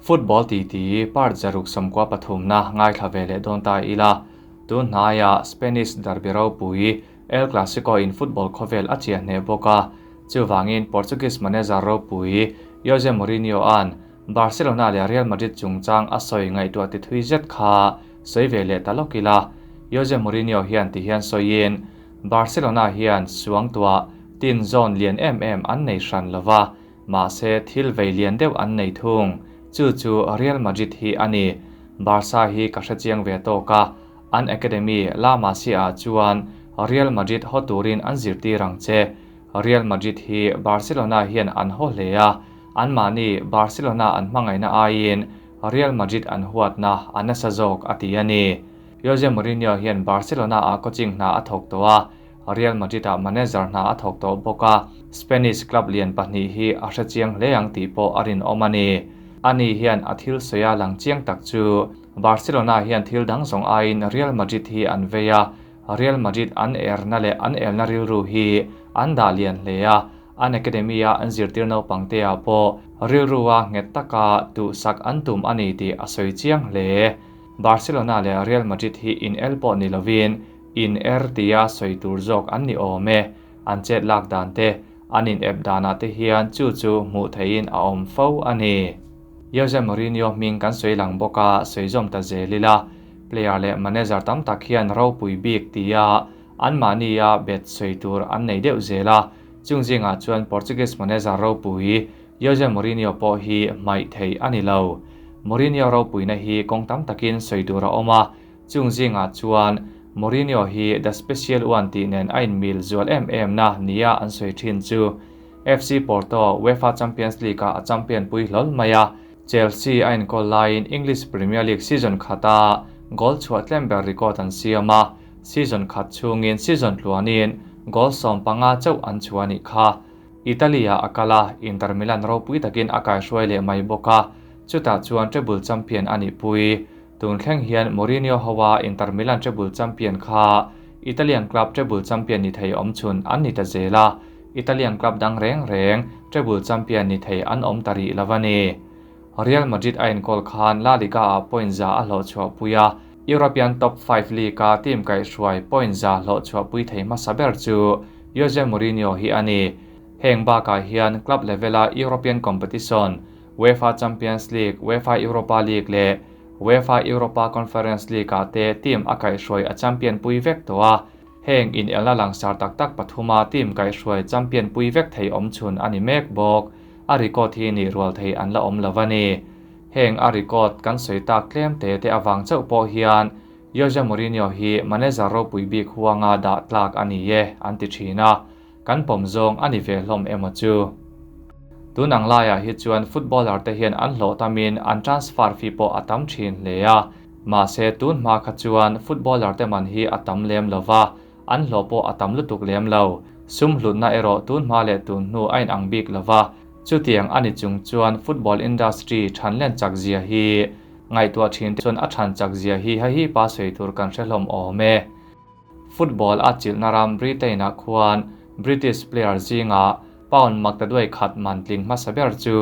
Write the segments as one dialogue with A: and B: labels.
A: Football titi part 193 na ngaithla ve leh dawn ta ila. Tun hnaiah Spanish derby ropui El Clasico in football khawvel a chiah hneh bawk a, chuvangin Portuguese manager ropui Jose Mourinho-a'n Barcelona leh Real Madrid chungchang a sawi ngaihtuah ti thui zet kha sawi ve leh ta lawk ila. Jose Mourinho hian ti hian sawiin, Barcelona hian suangtuah tin zawn lian em em an nei hran lo va, mahse thil vei lian deuh an nei thung, chu chu Real Madrid hi a ni. Barca hi ka hrechiang ve tawk a, an academy La Masia-ah chuan Real Madrid haw turin an zirtir ang che. Real Madrid hi Barcelona hian an haw hle a, anmahni Barcelona an hmangaihna aiin Real Madrid an huatna a nasa zawk a ti a ni. Jose Mourinho hian Barcelona-ah coaching hna a thawk tawh a, Real Madrid-ah manager hna a thawk tawh bawk a, Spanish club lian pahnih hi a hrechiang hle ang tih pawh a rinawm a ni. Ani hian a thil sawi a lang chiang tak chu Barcelona hian thil dang zawng aiin Real Madrid hi an vei a, Real Madrid an erna leh an elna rilru hi an dah lian hle a, an academy-a an zirtir naupangte-ah pawh rilrua nghet taka duhsak an tum a ni tih a sawi chiang hle. Barcelona leh Real Madrid hi in el pawh ni lovin in er tia sawi tur zawk an ni awm e. An chet lak dan te, an in ep danah te hian chu chu hmuh theihin a awm fo a ni. Jose Mourinho hming kan sawi lang bawk a, sawi zawm ta zel ila, player leh manager tam tak hian ropui bik tia anmahnia bet sawi tur an nei deuh zel a, chung zingah chuan Portuguese manager ropui Jose Mourinho pawh hi hmaih theih a ni lo. Mourinho ropuina hi kawng tam takin sawi tur a awm a, chung zingah chuan Mourinho hi The Special One tih nen a inmil zual em em na nia an sawi thin chu. FC Porto UEFA Champions League-ah a champion pui hlawl mai a, Chelsea a inkawl laiin English Premier League season khata goal chhuah tlem ber record an siam a, season khat chhungin season tluanin goal 15 chauh an chhuah a nih kha. Italy-ah a kal a, Inter Milan ropui takin a kaihruai leh mai bawk a, chutah chuan treble champion a nih pui. Tun thleng hian Mourinho hoa Inter Milan treble champion kha Italian club treble champion ni thei awmchhun an ni ta zel a, Italian club dang reng reng treble champion ni thei an awm ta rih lo a ni. Real Madrid a enkawl khan La Liga-ah point za a hlawhchhuahpui a, European top five league-a team kaihhruai point za hlawhchhuahpui thei hmasa ber chu Jose Mourinho hi a ni. Heng bakah hian club level-a European competition, UEFA Champions League, UEFA Europa League leh UEFA Europa Conference League-ah te team a kaihhruai a champion pui vek tawh a. Heng inelna langsar tak tak pathuma team kaihhruai champion pui vek thei awmchhun a ni mek bawk. A record hi nih rual thei an la awm lo a ni. Heng a record kan sawi tak tlem te te avang chauh pawh hian Jose Mourinho hi manager ropui bik huanga dah tlak a ni e an ti thin a, kan pawm zawng a ni ve hlawm emaw chu. Tun ang laiah hi chuan footballer te hian an hlawh tamin an transfer fee pawh a tam thin hle a, mahse tun hma kha chuan footballer te man hi a tam lem lo va, an hlawh pawh a tam lutuk lem lo. Sum hlutna erawh tun hma leh tun hnu a inang bik lo va, chutiang a ni chung chuan football industry thanlen chak zia hi ngaihtuah thin te chuan a than chak zia hi hei pa sawi tur kan hre hlawm awm e. Football a chilhna ram Britain-ah khuan British player zingah pound maktaduai khat man tling hmasa ber chu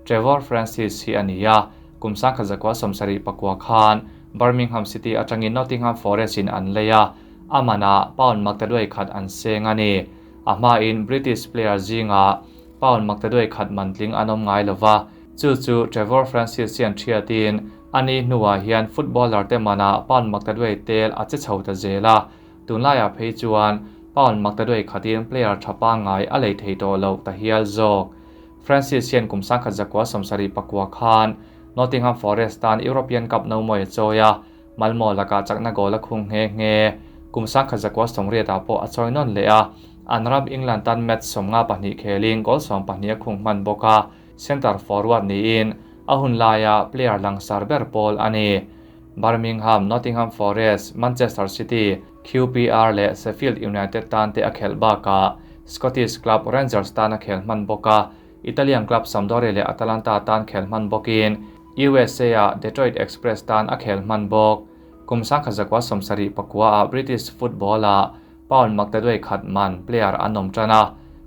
A: Trevor Francis hi a ni a, kum 1974 khan Birmingham City atangin Nottingham Forest in an lei a, a manah pound maktaduai khat an seng a ni. A hmain British player zingah pound maktaduai khat man tling an awm ngai lo va, chu chu Trevor Francis hian thiatin a ni hnuah hian footballer te manah pound maktaduai tel a che chho ta zel a, tunlaiah phei chuan pound maktaduai khatin player tha pangngai a lei thei tawh lo ta hial zawk. Francis hian kum 1979 khan Nottingham Forest tan European Cup no mawi a chawi a, Malmo lakah chakna goal a khung nghe nghe. Kum 1980 ah pawh a chawi nawn leh a, an ram England tan match 52 khelin goal 12 a khung hman bawk a, centre forward niin a hun laia player langsar ber pawl a ni. Birmingham, Nottingham Forest, Manchester City, QPR leh Sheffield United tan te a khelh bakah Scottish club Rangers tan a khel hman bawk a, Italian club Sampdoria leh Atalanta tan khel hman bawkin USA-ah Detroit Express tan a khel hman bawk. Kum 1979 ah British football-ah pound maktaduai khat man player an awm tan a,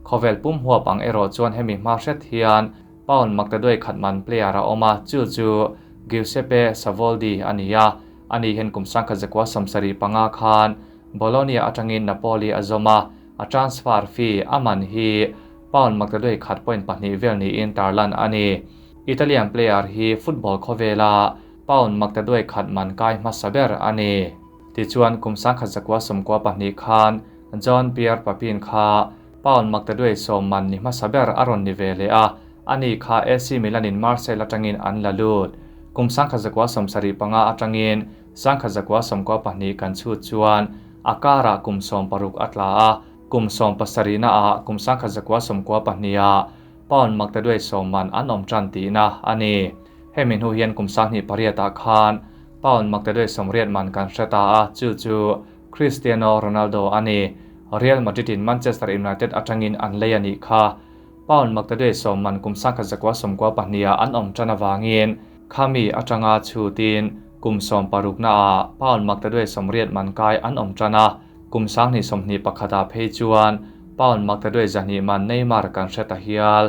A: khawvel pum huap ang erawh chuan hemi hma hret hian Pound maktaduai khat man player a awm a, chu chu Giuseppe Savoldi a ni a, ani hian kum 1975 khan Bologna atangin Napoli a zawm a, a transfer fee a man hi pound maktaduai khat point pahnih vel niin tarlan a ni. Italian player hi football khawvela pound maktaduai khat man kai hmasa ber a ni. Tichuan kum 1992 khan John Pierre Papin kha pound maktaduai sawm man ni hmasa ber a rawn ni ve leh a, ani kha AC Milan in Marseille atangin an la lut. Kum 1975 atangin 1992 kan chhut chuan a karah kum 60 a tla a, kum 70 na ah kum 1992 ah pound maktaduai sawm man an awm tan tihna a ni. Hemi hnu hian kum 28 ah khan pound maktaduai 80 man kan hre ta a, chu chu Cristiano Ronaldo a ni. Real Madrid in Manchester United atangin an lei a nih kha. Pound maktaduai sawm man kum 1992 ah an awm tan awangin khami atanga chutin kum 60 na ah pound maktaduai 80 man kai an awm tan a, kum 2021 ah phei chuan pound maktaduai 200 man Neymar kan hre ta hial.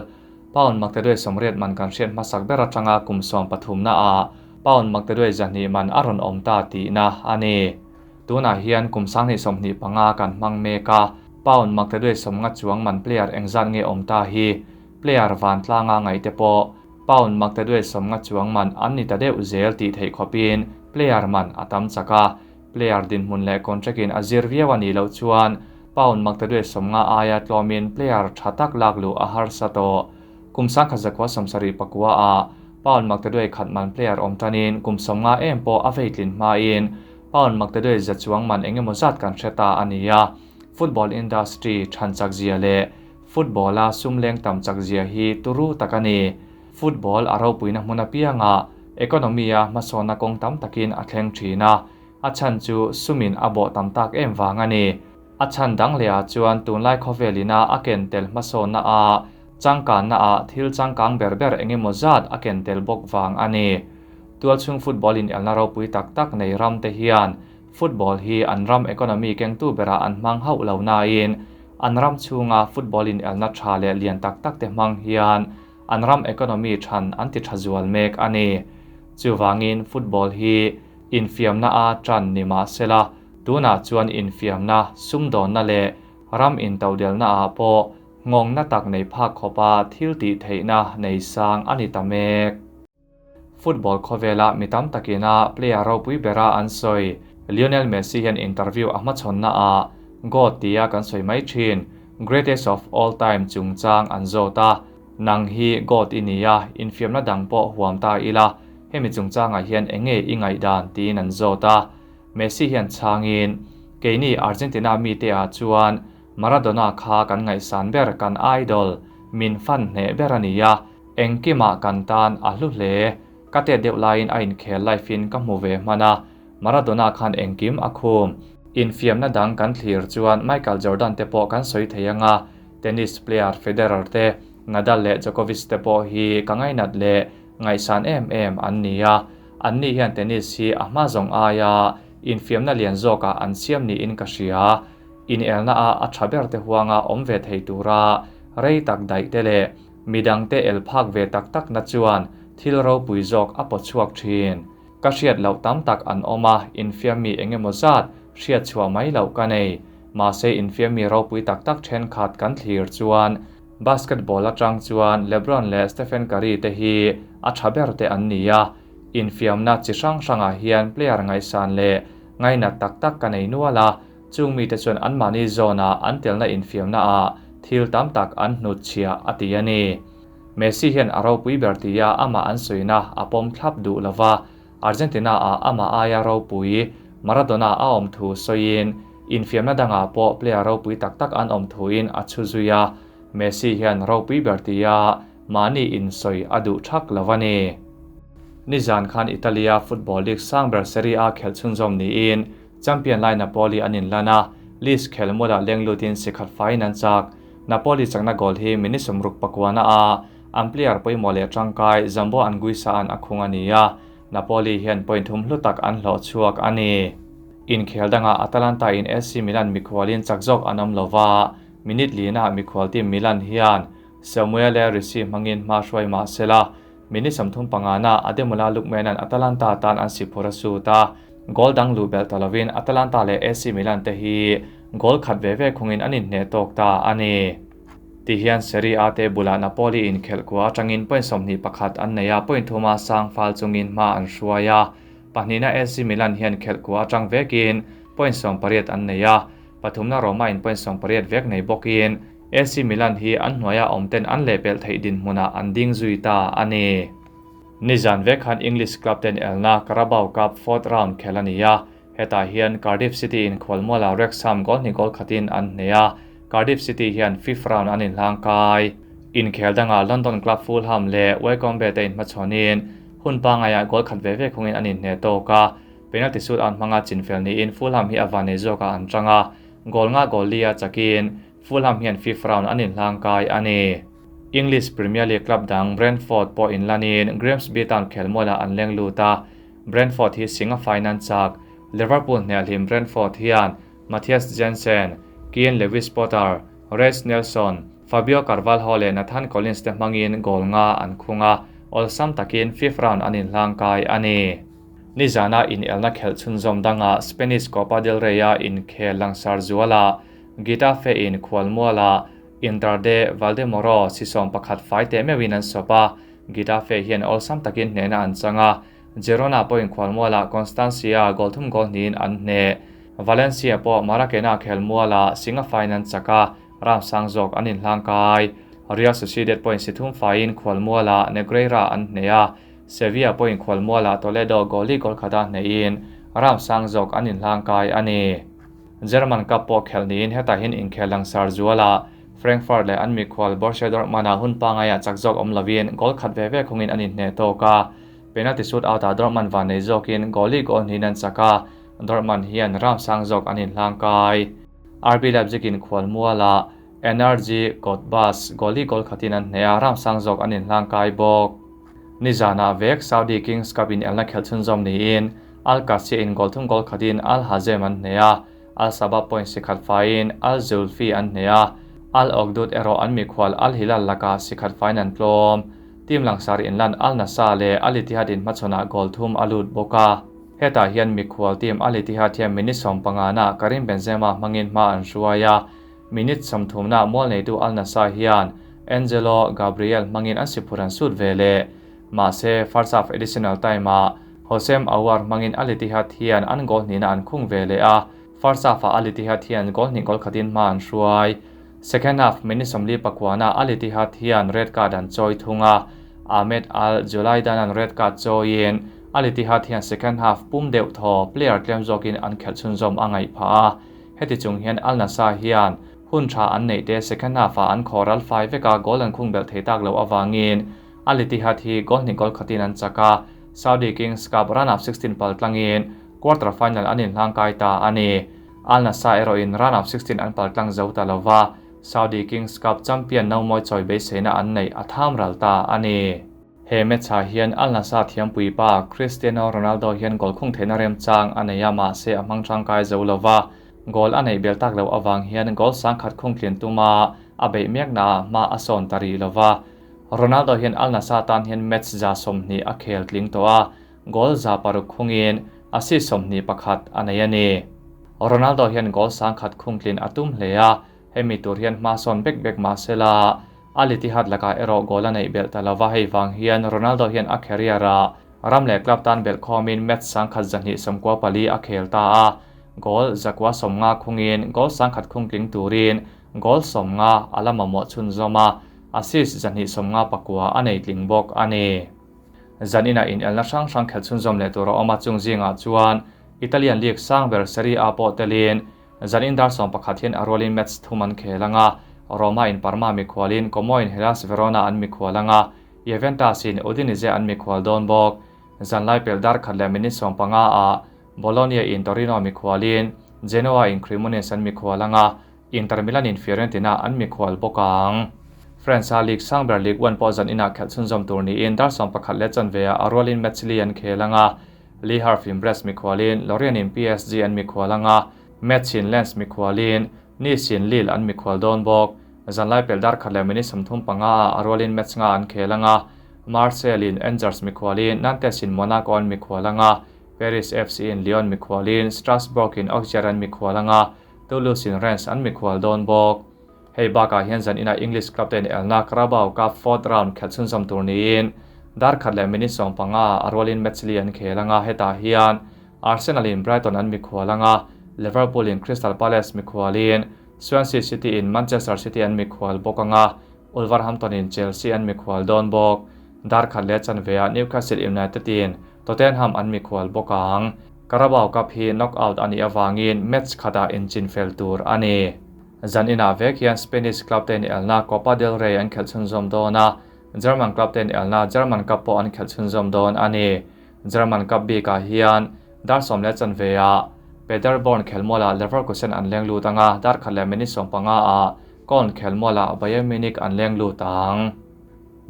A: Pound maktaduai 80 man kan hriat hmasak ber atanga kum 30 na ah pound maktaduai 200 man a rawn awm ta tihna a ni. Tunah hian kum 2025 kan hmang mek a, pound maktaduai 50 chuang man player engzat nge awm ta hi player van tlanga ngai te pawh pound maktaduai 50 chuang man an ni ta deuh zel tih theih khawpin player man a tam chak a, player dinhmun leh contract in a zir viau a nih loh chuan pound maktaduai 50 aia tlawmin player tha tak lak lu a harsa tawh. Kum 1979 ah pound maktaduai khat man player awm tanin kum 50 em pawh a veitlin hmain pound maktaduai za chuang man engemaw zat kan hre ta a ni a. Football industry than chak zia leh football a sum leng tam chak zia hi turu tak a ni. Football a ropuina hmun apianga economy a hmasawna kawng tam takin a thleng thin a, a chan chu sumin a bawh tam tak em wang a ni. A chan dang leh ah chuan tunlai khawvelina a ken tel hmasawna a changkan na ah thil changkang ber ber engemaw zat a ken tel bawk wang a ni. Tualchhung football in elna ropui tak tak nei ram te hian football hi an ram economy kengtu bera an hmang hauh lo na in an ram chhunga football in elna tha leh lian tak tak te hmang hian an ram economy than an ti tha zual mek a ni. Chuwangin football hi infiamna a tran ni ma sela tunah chuan infiamna sumdawnna leh ram intodelna ah pawh ngawng na tak nei phak khawpa thil tih theihna nei sang a ni ta mek. Football khawvela mi tam takina player ropui bera an sawi Lionel Messi hian interview a hmachhawnna ah God tia kan sawi mai thin greatest of all time chungchang an zawt a, nang hi God i ni a, infiamna dang pawh huam ta ila hemi chungchangah hian enge i ngaihdan tiin an zawt a. Messi hian changin keini Argentina mi te ah chuan Maradona kha kan ngaihsan ber kan idol min fan hne ber a ni a, engkima kan tan a hlu hle. Ka te deuh laiin a inkhel life in ka hmu ve hman a, Maradona khan engkim a khum. Infiamna dang kan thlir chuan Michael Jordan te pawh kan sawi thei anga, tennis player Federer te, Nadal leh Djokovic te pawh hi ka ngainat leh ngaihsan em em an ni a. An ni hian tennis hi a hma zawng aia infiamna lian zawkah an siam niin ka hria. In elna a a tha ber te huanga awm ve thei tura rei tak daih te leh midang te el phak ve tak tak na chuan thil ropui zawk a pawchhuak thin. Ka hriat loh tam tak an awm a, infiammi engemaw zat hriat chhuah mai loh ka nei. Mahse infiammi ropui tak tak thenkhat kan thlir chuan basketball atang chuan LeBron leh Stephen Curry te hi a tha ber te an ni a. Infiamna chi hrang hrangah hian player ngaihsan leh ngainat tak tak ka nei nual a, chung mi te chuan an mahni zone ah an telna infiamna ah thil tam tak an hnut chhia a ti a ni. Messi hian a ropui ber tia ama an sawiina a pawm thlap duh lova, Argentina ah ama aia ropui Maradona a awm thu sawiin infiamna dangah pawh player ropui tak tak an awm thuin a chu zui a, Messi hian ropui ber tia mahni in sawi a duh thak lova ni. Nizan khan Italia Football League sang ber Serie A khel chhunzawm niin champion lai Napoli an inlan a, list khel mulah lenglutin sikhat fain an chak. Napoli chakna goal hi minute 69 a an player pawimawh leh tangkai Zambo Anguissa an a khung a ni a, Napoli hian point thum hlu tak an hlawh chhuak a ni. Inkhel danga Atalanta in AC Milan mikhualin chak zawk an awm lova, minute lina mikhual team Milan hian Samuele Risi hmangin hma hruai mah sela, minute 35 na Ademola Lookman-a'n Atalanta tan an si phur a sut a, goal dang luh belh ta lovin Atalanta leh AC Milan te hi goal khat ve ve khungin an inhneh tawk ta a ni. Tihian Serie A te bulah Napoli inkhelh kua atangin point 21 an nei a, point thuma sang fal chungin hma an hruai a, pahnihna AC Milan hian khelh kua atang vekin point 18 an nei a, pathumna Roma in point 18 vek nei bawkin AC Milan hi an hnuaia awmten an lehpelh theih dinhmunah an ding zui ta a ni. Nizan vek khan English club ten elna Carabao Cup fourth round khel a ni a, hetah hian Cardiff City in khualmuala Wrexham goal hnih goal khatin an hneh a, Cardiff City hian fifth round an inhlang kai. Inkhel dangah London club Fulham leh Wycombe te inhmachhawnin hun pangaiah goal khat ve ve khungin an inhneh tawk a, penalty shoot out hmanga chinfel niin Fulham hi a vanei zawkah an tang a, goal nga goal li a chakin Fulham hian fifth round an inhlang kai a ni. English Premier League club dang Brentford pawh inlanin Grimsby Town khelmualah an leng lut a, Brentford hi singa finance chak Liverpool hnialhim Brentford hian Mathias Jensen, Keane Lewis Potter, Reiss Nelson, Fabio Carvalho leh Nathan Collins te hmangin goal nga an khung a, awlsam takin fifth round an inhlang kai a ni. Nizana inelna khelh chhunzawm dangah Spanish Copa del Rey-a inkhel langsar zuala Getafe in khualmuala Inter de Valdemoro si 11 fai teh meuhin an sawp a, Getafe hian awlsam takin hnehna an chang a, Girona pawhin khualmuala Constancia goal thum goal hnihin an hneh. Valencia pawh Maracena khelmuala singa faiin an chak a, round sang zawk an inhlang kai. Real Sociedad pawhin si thum faiin khualmuala Negreira an hneh a, Sevilla pawhin khualmuala Toledo goal li goal khata hnehin round sang zawk an inhlang kai a ni. German Cup pawh khelh niin hetah hian inkhel langsar zuala Frankfurt leh an mikhual Borussia Dortmund-ah hun pangaiah chak zawk awm lovin goal khat ve ve khungin an inhneh tawk a, penalty shoot out-ah Dortmund van nei zawkin goal li goal hnihin an chak a, Dortmund hian round sang zawk an inhlang kai. RB Leipzig-in khualmuala Energie Cottbus goal li goal khatin an hneh a, round sang zawk an inhlang kai bawk. Nizanah vek Saudi Kings Cup inelna khelh chhunzawm niin Al Qadsiah in goal thum goal khatin Al Hazem an hneh a, Al Sabah point si khat faiin Al Zulfi an hneh a, Al Okhdood erawh an mikhual Al Hilal lakah si khat faiin an tlawm. Team langsar inlan Al Nassr leh Al Ittihad in hmachhawnah goal thum a lut bawk a. Hetah hian mikhual team Al Ittihad hian minute 15 na Karim Benzema hmangin hma an hruai a, minute 30 na mual neitu Al Nassr hian Angelo Gabriel hmangin an si phur an sut ve leh. Mahse, first half additional time-ah Hossein Aouar hmangin Al Ittihad hian an goal hnihna an khung ve leh a, first half-ah Al Ittihad hian goal hnih goal khatin hma an hruai. Second half minute 49 na Al Ittihad hian red card an chawi thung a, Ahmed Al Julaidan an red card chawiin Al Ittihad hian second half pum deuh thaw player tlem zawkin an khelh chhunzawm a ngaih phah a, heti chung hian Al Nassr hian hun tha an neih te second half-ah an khawral fai vek a, goal an khung belh thei tak loh awangin Al Ittihad hi goal hnih goal khatin an chak a, Saudi Kings Cup round of 16 pal tlangin quarter final an inhlang kai ta a ni. Al Nassr erawhin round of 16 an pal tlang zo ta lova, Saudi Kings Cup champion no mawi chawi beiseina an neih a tham ral ta a ni. He match-ah hian Al Nassr thiampui pa Cristiano Ronaldo hian goal khung theihna remchang a nei a, mahse a hmang tangkai zo lova, goal a neih bel tak loh awang hian goal sang khat khung tlin tuma a beih meknaah hma a sawn ta rih lova. Ronaldo hian Al Nassr tan hian match za 20 a khel tling tawh a, goal za 6 khungin assist 21 a nei a ni. Ronaldo hian goal sang khat khung tlin a tum hle a, hemi tur hian hma sawn bek bek mahsela Al Ittihad lakah erawh goal a neih belh ta lova, hei wang hian Ronaldo hian a career-a ram leh club tan belh khawmin match sang khat 294 a khel ta a, goal 150 khungin goal sang khat khung tling turin goal 50 a la mamawh chhunzawm a, assist 259 a nei tling bawk a ni. Zanina in elna hrang hrang khelh chhunzawm leh tur a awm a, chung zingah chuan Italian League sang ber Serie A pawh telin zanin dar 11 hian a rualin match thum an khel anga, Roma in Parma mikhualin Como in Hellas Verona an mikhual anga, Juventus in Udinese an mikhual dawn bawk. Zanlai pel dar khat leh minute 15 a Bologna in Torino mikhualin Genoa in Cremonese an mikhual anga, Inter Milan in Fiorentina an mikhual bawk ang. France a League sang ber Ligue 1 pawh zanina khelh chhunzawm tur niin dar 11 leh chanve a a rualin match li an khel anga, Le Havre in Brest mikhualin Lorient in PSG an mikhual anga, Metz in Lens mikhualin Nice in Lille an mikhual dawn bawk. Zanlai pel dar khat leh minute 35 ah a rualin match nga an khel anga, Marseille in Angers mikhualin, Nantes in Monaco an mikhual anga, Paris FC in Lyon mikhualin, Strasbourg in Auxerre an mikhual anga, Toulouse in Rennes an mikhual dawn bawk. Hei bakah hian zan inah English club te inelna Carabao Cup fourth round khelh chhunzawm tur niin dar khat leh minute 15 ah a rualin match li an khel anga, hetah hian Arsenal in Brighton an mikhual anga, Liverpool in Crystal Palace mikhualin, Swansea City in Manchester City an mikhual bawk anga, Wolverhampton in Chelsea an mikhual dawn bawk. Dar khat leh chanve ah Newcastle United in Tottenham an mikhual bawk ang. Carabao Cup hi knockout a nih avangin match khatah inchinfel tur a ni. Zan inah vek hian Spanish club te inelna Copa del Rey an khelh chhunzawm dawn a, German club te inelna German Cup pawh an khelh chhunzawm dawn a ni. German Cup bikah hian dar sawm leh chanve ah Paderborn khelmualah Leverkusen an leng lut ang a, dar khat leh minute 15 ah Köln khelmualah Bayern Munich an leng lut ang.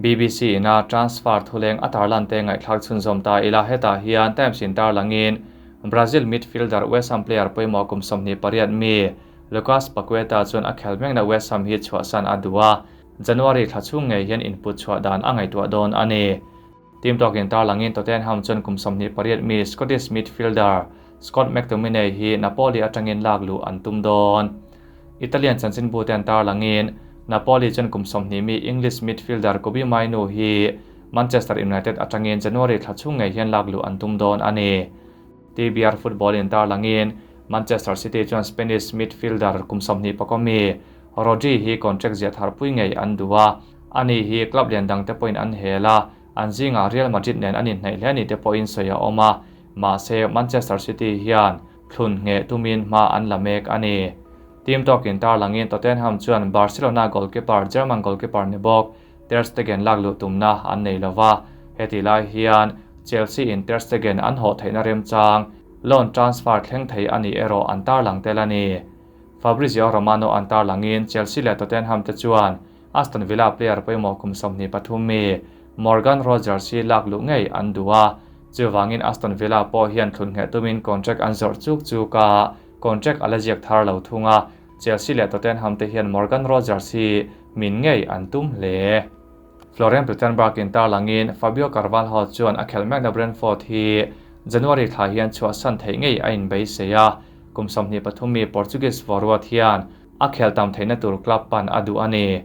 A: BBC ina transfer thuleng a tarlan te ngaihthlak chhunzawm ta ila, hetah hian Times in tarlangin Brazil midfielder West Ham player pawimawh kum 28 mi Lucas Paqueta chuan a khel mekna West Ham hi chhuahsan a duh a, January thla chhung ngei hian input chhuah dan a ngaihtuah dawn a ni. Team tawkin tarlangin Tottenham chuan kum 28 mi Scottish midfielder Scott McTominay hi Napoli atangin lak luh an tum dawn. Italian chanchinbu te an tarlangin Napoli chuan kum 20 mi English midfielder Kobbie Mainoo hi Manchester United atangin January thla chhung ngei hian lak luh an tum dawn a ni. TBR Football in tarlangin Manchester City chuan Spanish midfielder kum 21 mi Rodri hi contract ziah thar pui ngei an duh a, ani hi club lian dang te pawhin an hel a, an zingah Real Madrid nen an inhnaih hle ni te pawhin sawi a awm a, mahse Manchester City hian thlun ngheh tumin hma an la mek a ni. Team tawkin tarlangin Tottenham chuan Barcelona goalkeeper German goalkeeper ni bawk Ter Stegen lak luh tumna an nei lova, heti lai hian Chelsea in Ter Stegen an hawh theihna remchang loan transfer thleng thei a nih erawh an tarlang tel a ni. Fabrizio Romano an tarlangin Chelsea leh Tottenham te chuan Aston Villa player pawimawh kum 23 mi Morgan Rogers hi lak luh ngei an duh a, chuvangin Aston Villa pawh hian thlun ngheh tumin contract an zawrh chuk chuk a, contract a la ziak thar lo thung a, Chelsea leh Tottenham te hian Morgan Rogers hi min ngei an tum hle. Florian Plettenberg in tarlangin Fabio Carvalho chuan a khelh mekna Brentford hi January thla hian chhuahsan theih ngei a inbeisei a, kum 23 mi Portuguese forward hian a khel tam theihna tur club pan a duh a ni.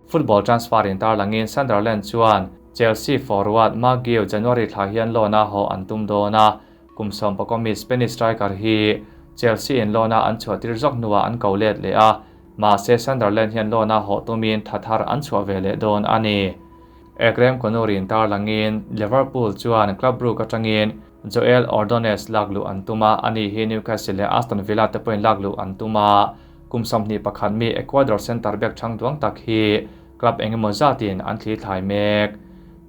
A: Football transfer in tarlangin Sunderland chuan Chelsea forward Marc Guiu January thla hian loan a haw an tum dawn a, kum 11 mi Spanish striker hi Chelsea in loan a an chhuahtir zawk hnuah an ko let leh a, mahse Sunderland hian loan a haw tumin tha thar an chhuah ve leh dawn a ni. Ekrem Konur in tarlangin Liverpool chuan Club Brugge atangin Joel Ordonez lak luh an tum a, ani hi Newcastle leh Aston Villa te pawhin lak luh an tum a, kum 21 mi Ecuador centre back thang duang tak hi club engemaw zatin an thli thlai mek.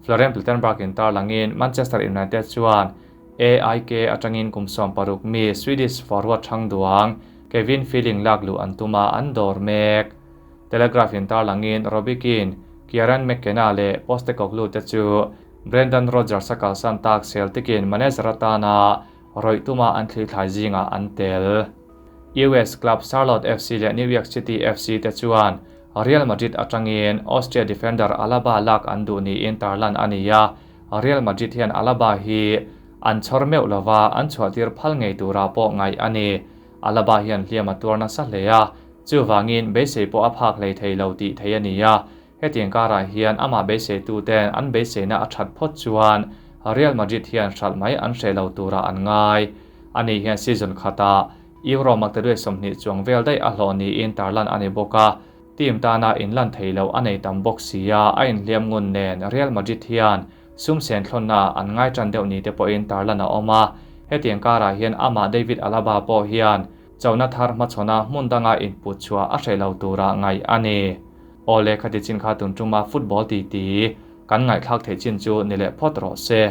A: Florian Plettenberg in tarlangin Manchester United chuan AIK atangin kum 16 mi Swedish forward thang duang Kevin Feeling lak luh an tum a, an dawr mek. Telegraph in tarlangin Robbie Keane, Kieran McKenna leh Postecoglou te chu Brendan Rodgers a kalsan tak Celtic in manager atana rawih tuma an thli thlai zingah an tel. US club Charlotte FC leh New York City FC te chuan Real Madrid atangin Austria defender Alaba lak an duh niin tarlan a ni a, Real Madrid hian Alaba hi an chhawr meuh lova an chhuahtir phal ngei tura pawh ngaih a ni. Alaba hian hliam a tuar nasa hle a, chuvangin beisei pawh a phak hlei thei lo tih thei a ni a, hetiang karah hian amah beiseitu ten an beiseina a that phawt chuan Real Madrid hian hralh mai an hreh lo turah an ngai. Ani hian season khatah Euro maktaduai 20 chuang vel daih a hlawh niin tarlan a ni bawk a, team tana inlan thei lo a nei tam bawk si a, a inhliam ngun nen Real Madrid hian sum sen thlawnna an ngai tan deuh ni te pawhin tarlan a awm a, hetiang karah hian amah David Alaba pawh hian chona thar hmachhawna hmun danga input chhuah a hreh lo tura ngaih a ni. Awle khati chin kha tun tuma football ti ti kan ngaihthlak theih chin chu ni leh phawt rawh se.